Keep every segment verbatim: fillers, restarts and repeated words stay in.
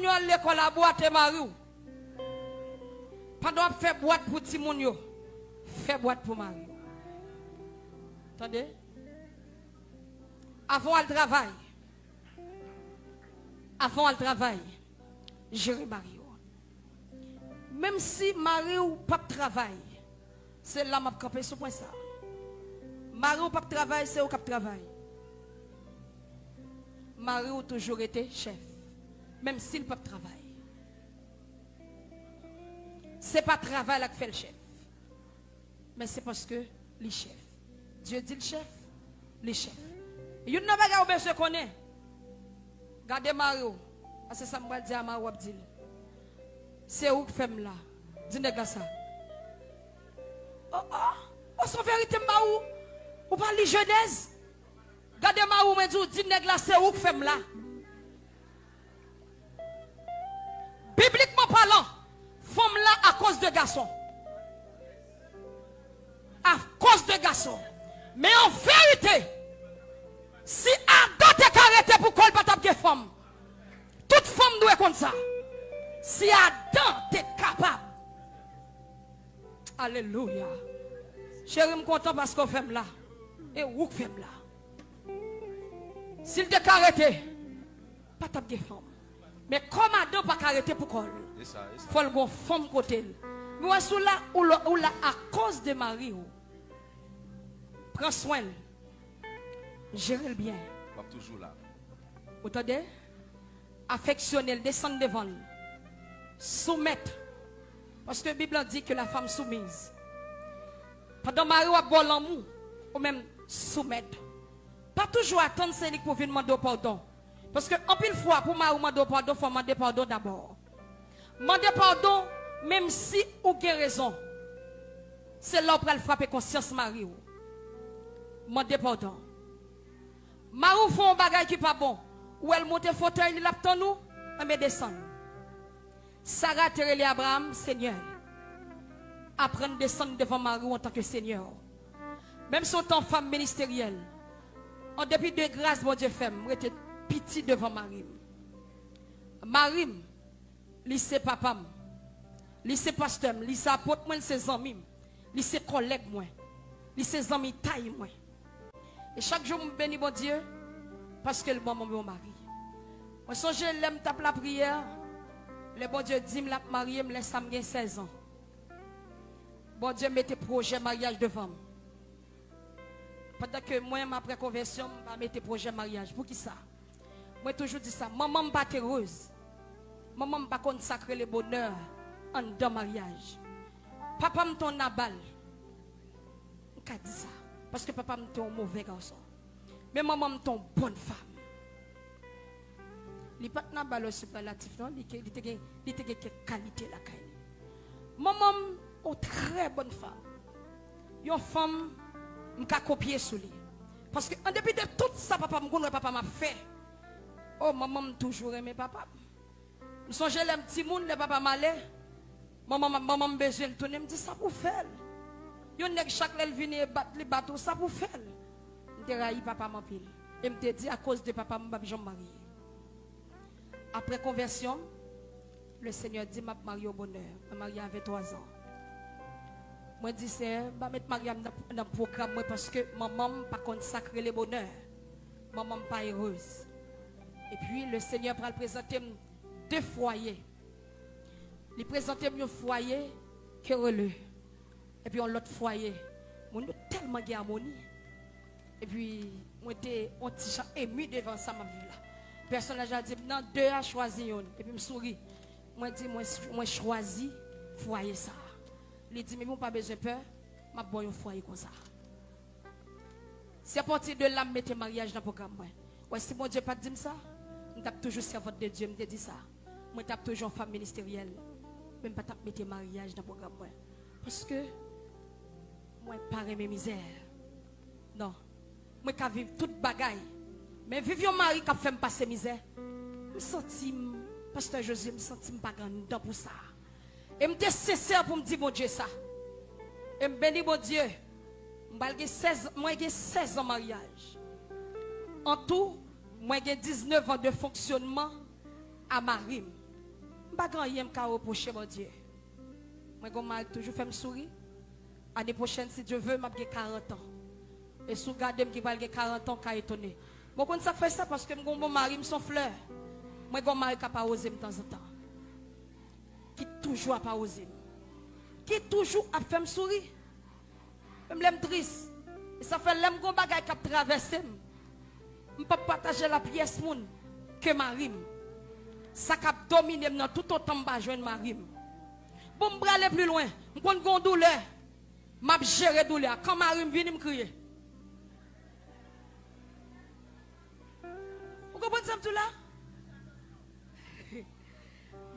Kontinye al lekòl, abwate mari w. Pandan w ap fè bwat pou timoun yo, fè bwat pou mari w. Tande? Avan w al travay, avan w al travay, jere mari w. Menm si mari w p ap travay, se la m ap kanpe sou pwen sa. Mari w p ap travay, se ou k ap travay. Mari w toujou rete chèf, menm si l p ap travay. Se pa travay la k fè l chèf, men se paske li chèf. Dye di l chèf, li chèf. Youn nan bagay ou bezwen konnen, gade mari w, paske sa m pral di a mari w, w ap di l, se ou k fè m la. Di nèg la sa. Oh, oh, oh, se yon verite m ba ou. Ou pa li Jenèz? Gade mari w, mwen di w, di nèg la, se ou k fè m la. Biblikman palan, fanm la akoz de gason. Akoz de gason. Men an verite, si Adan te ka rete pou kò l, pa t ap gen fanm. Tout fanm dwe konn sa. Si Adan te kapab. Alelouya. Cheri, m kontan paske w fè m la. E ou k fè m la. Si l te ka rete, pa t ap gen fanm. Men kòm Adan pa ka rete pou kò l, fò l gon fanm kote l. Men wè, si w la, ou la, ou la akoz de mari w. Pran swen l. Jere l byen. M ap toujou la. Ou tande? Afeksyone l, desann devan l. Soumèt. Paske Bib la di ke la femme soumise. Pandan mari w ap ba w lanmou, ou menm soumèt. Pa toujou atann se li k pou vin mande w padon. Paske anpil fwa, pou mari w mande w padon, fò w mande padon dabò. Mande padon, menm si ou gen rezon. Se la w pral frape konsyans mari w. Mande padon. Mari w fè yon bagay ki pa bon. Ou wè l monte fotèy li, l ap tann ou, enben desann. Sara te rele Abraram Senyè. Aprann desann devan mari w antanke Senyè w. Menm si w te yon fanm ministeryèl, an depi de gras Bondye fè m, m rete piti devan mari m. Mari m, li se papa m. Li se pastè m. Li se apot mwen. Li se zanmi m. Li se kòlèg mwen. Li se zanmitay mwen. E chak jou m beni Bondye paske l ban mwen yon mari. Mwen sonje lè m t ap lapriyè, lè Bondye di m l ap marye m, lè sa m gen sèz an. Bondye mete pwojè maryaj devan m. Pandan ke mwen, m apre konvèsyon, m pa mete pwojè maryaj. Poukisa? Mwen toujou di sa, manman m pa t erez. Manman m pa konn sa k rele bonè anndan maryaj. Papa m te yon Nabal. M ka di sa, paske papa m te yon move gason. Men manman m te yon bòn fanm. Li pa t Nabal o siperlatif non, li, ke- li te gen, li te gen kèk kalite lakay li. Manman m, yon trè bòn fanm. Yon fanm m ka kopye sou li. Paske an depi de tout sa papa m konn wè papa m ap fè, o, manman m toujou renmen papa m. M sonje lè m timoun, lè papa m ale, manman m, manman m bezwen l tounen, m di, "Sa pou fè l? Yon nèg chak lè l vini e bat, li bat ou, sa pou fè l?" M te rayi papa m anpil. E m te di, "Akoz de papa m, m p ap janm marye." Apre konvèsyon m, Lesenyè di m ap marye w bonè. Mwen marye a venntwa zan. Mwen di, "Senyè, m pa met maryaj nan, nan pwogram mwen paske manman m pa konn sa k rele bonè. Manman m pa erez." Epi, Lesenyè pral prezante m de fwaye. Li prezante m yon fwaye kerele. Epi yon lòt fwaye, moun yo tèlman gen amoni. Epi mwen te yon ti jan emi devan sa m ap viv la. Pèsonaj la di m, "Nan de a, chwazi youn." Epi m souri. Mwen di, "Mwen, mwen chwazi fwaye sa a." Li di m, "Epi w pa bezwen pè, m ap ba w yon fwaye konsa." Se apati de la m mete maryaj nan pwogram mwen. Wè, si Bondye pa t di m sa, m t ap toujou sèvant de Dye, m te di sa. Mwen t ap toujou yon fanm ministeryèl, men m pa t ap mete maryaj nan pwogram mwen. Paske mwen pa renmen mizè. Non. Mwen ka viv tout bagay. Men viv yon mari k ap fè m pase mizè, m santi m, Pastè Josué, m santi m pa gen anndan pou sa. E m te sensè pou m di Bondye sa. E m beni Bondye. M pral gen sèz, mwen gen sèz an maryaj. An tou, mwen gen diznèf an de fonksyonman a mari m. M pa gen anyen m ka repwoche Bondye. Mwen gen yon mari ki toujou fè m souri. Ane pwochèn, si Dye ve, m ap gen karant an. E si w gade m ki pral gen karant an, w ka etone. Bon, w konn sa k fè sa? Paske m gen yon bon mari, m se yon flè. Mwen gen yon mari k ap awoze m tanzantan. Ki toujou ap awoze m. Ki toujou ap fè m souri. Menm lè m tris. E sa fè lè m gen yon bagay k ap travèse m, m p ap pataje l a pyès moun ke mari m. Sa k ap domine m nan toutotan m pa jwenn mari m. Bon, m prale pli lwen. M konn gen yon doulè. M ap jere doulè a. Kan mari m vini, m kriye. Ou konprann sa m di w la?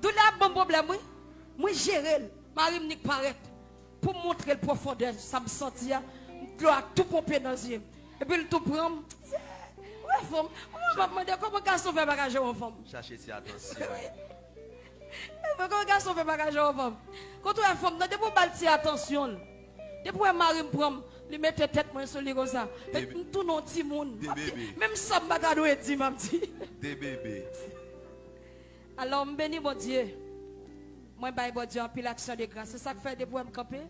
Doulè ap ban m pwoblèm, wi. Mwen jere l. Mari m nik parèt pou m montre l pwofondè sa m santi a. Dlo a tou ponpe nan zye m. Epi l tou pran m. Ou wè fanm. Ou wè m ap mande kòman gason fè pa ka jere yon fanm. Chache ti atansyon. Kòman gason fè pa ka jere yon fanm? Kote w wè fanm nan, depi w ba l ti atansyon l. Depi w wè mari m pran m, li mete tèt mwen sou li konsa. Epi m tounen yon timoun. Menm sa m pa ta dwe di, m ap di. Alò, m beni Bondye. Mwen bay Bondye anpil aksyon de gras. Se sa k fè depi w wè m kanpe,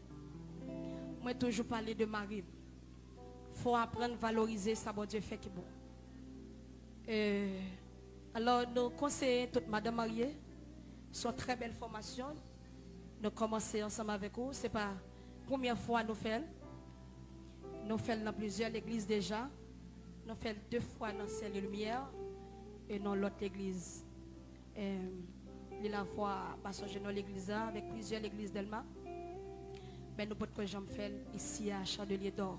mwen toujou pale de mari m. Fò w aprann valorize sa Bondye fè ki bon. E, alò, nou konseye tout madanm marye. Se yon trè bèl fòmasyon. Nou kòmanse ansanm avèk ou. Se pa premyè fwa nou fè l. Nou fè l nan plizyè legliz deja. Nou fè l de fwa nan Sèl e Limyè e nan lòt legliz. Em, li lavwa, pa sonje non legliz la, avèk plizyè legliz Dèlma. Men nou potko janm fè l isi a Chandelier d'Or.